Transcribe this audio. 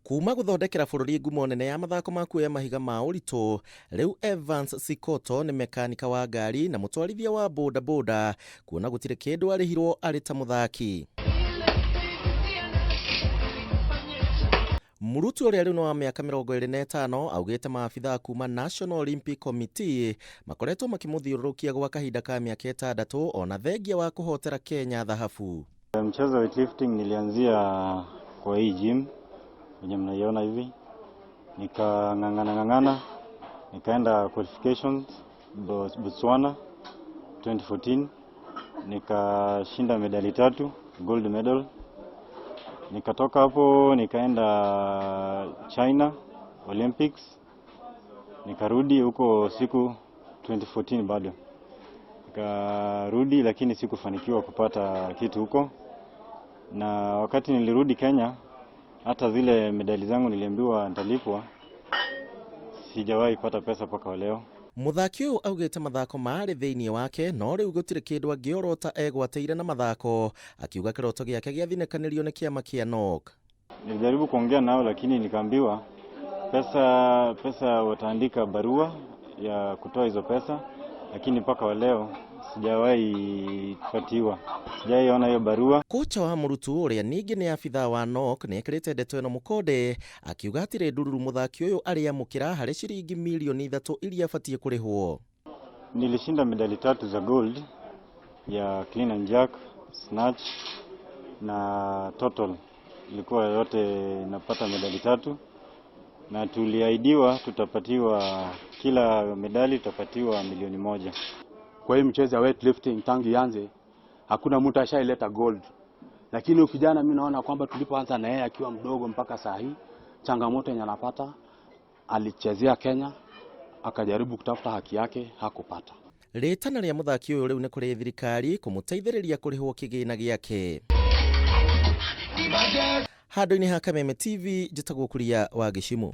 Kuma gũthondekera bũrũri ngumo nene ya mathako ma kuoya mahiga ma ũritũ, rĩu Evans Sikoto nĩ mekanika wa ngari na mũtwarithia wa boda boda, kuona gũtirĩ kĩndũ arĩhirwo arĩ ta mũthaki. Murutu ũrĩa rĩu nĩ wa mĩaka 25 augĩte maabithaa kuma National Olympic Committee makoretwo makĩmũthiũrũrũkia gwa kahinda ka mĩaka 6 ona thengia wa kũhotera Kenya thahabu. Mchezo wa weightlifting nilianzia kwa hii gym venye mnaiona hivi, nikang'ang'ana ng'ang'ana, nikaenda qualifications Botswana 2014, nikashinda medali 3, gold medal. Nikatoka hapo nikaenda China Olympics, nikarudi huko siku 2014 bado nikarudi, lakini sikufanikiwa kupata kitu huko. Na wakati nilirudi Kenya, hata zile medali zangu niliambiwa nitalipwa, sijawahi pata pesa mpaka leo. Muthaki ũyũ augĩte mathako marĩ thĩinĩ wake no rĩu gũtirĩ kĩndũ angĩorota egwatĩire na mathako, akiuga kĩroto gĩake gĩathinĩkanĩrio nĩ kĩama kĩa NOC. Nilijaribu kuongea nao lakini nikaambiwa pesa wataandika barua ya kutoa hizo pesa, lakini mpaka wa leo sijawahi patiwa, sijawahi ona hiyo barua. Kocha wa Murutu ũrĩa ningĩ nĩ abithaa wa NOC nĩ ekĩrĩte ndeto ĩno mũkonde, akiuga hatirĩ ndururu mũthaki ũyũ arĩamũkĩra harĩ ciringi milioni 3 iria abatiĩ kũrĩhwo. Nilishinda medali 3 za gold ya clean and jerk, snatch na total, ilikuwa yote napata medali 3, na tuliahidiwa tutapatiwa kila medali tutapatiwa milioni 1. Kwa hii mchezo ya weightlifting tangu ianze hakuna mtu ashaileta gold, lakini huyu kijana mimi naona kwamba tulipoanza na yeye akiwa mdogo mpaka saa hii changamoto yenye anapata, alichezea Kenya akajaribu kutafuta haki yake hakupata. Rĩtana rĩa mũthaki ũyũ rĩu nĩ kũrĩ thirikari kũmũteithĩrĩria kũrĩhwo kĩgĩna gĩake. Handũ-inĩ ha Kameme TV, njĩtagwo Kuria wa Gĩcimu.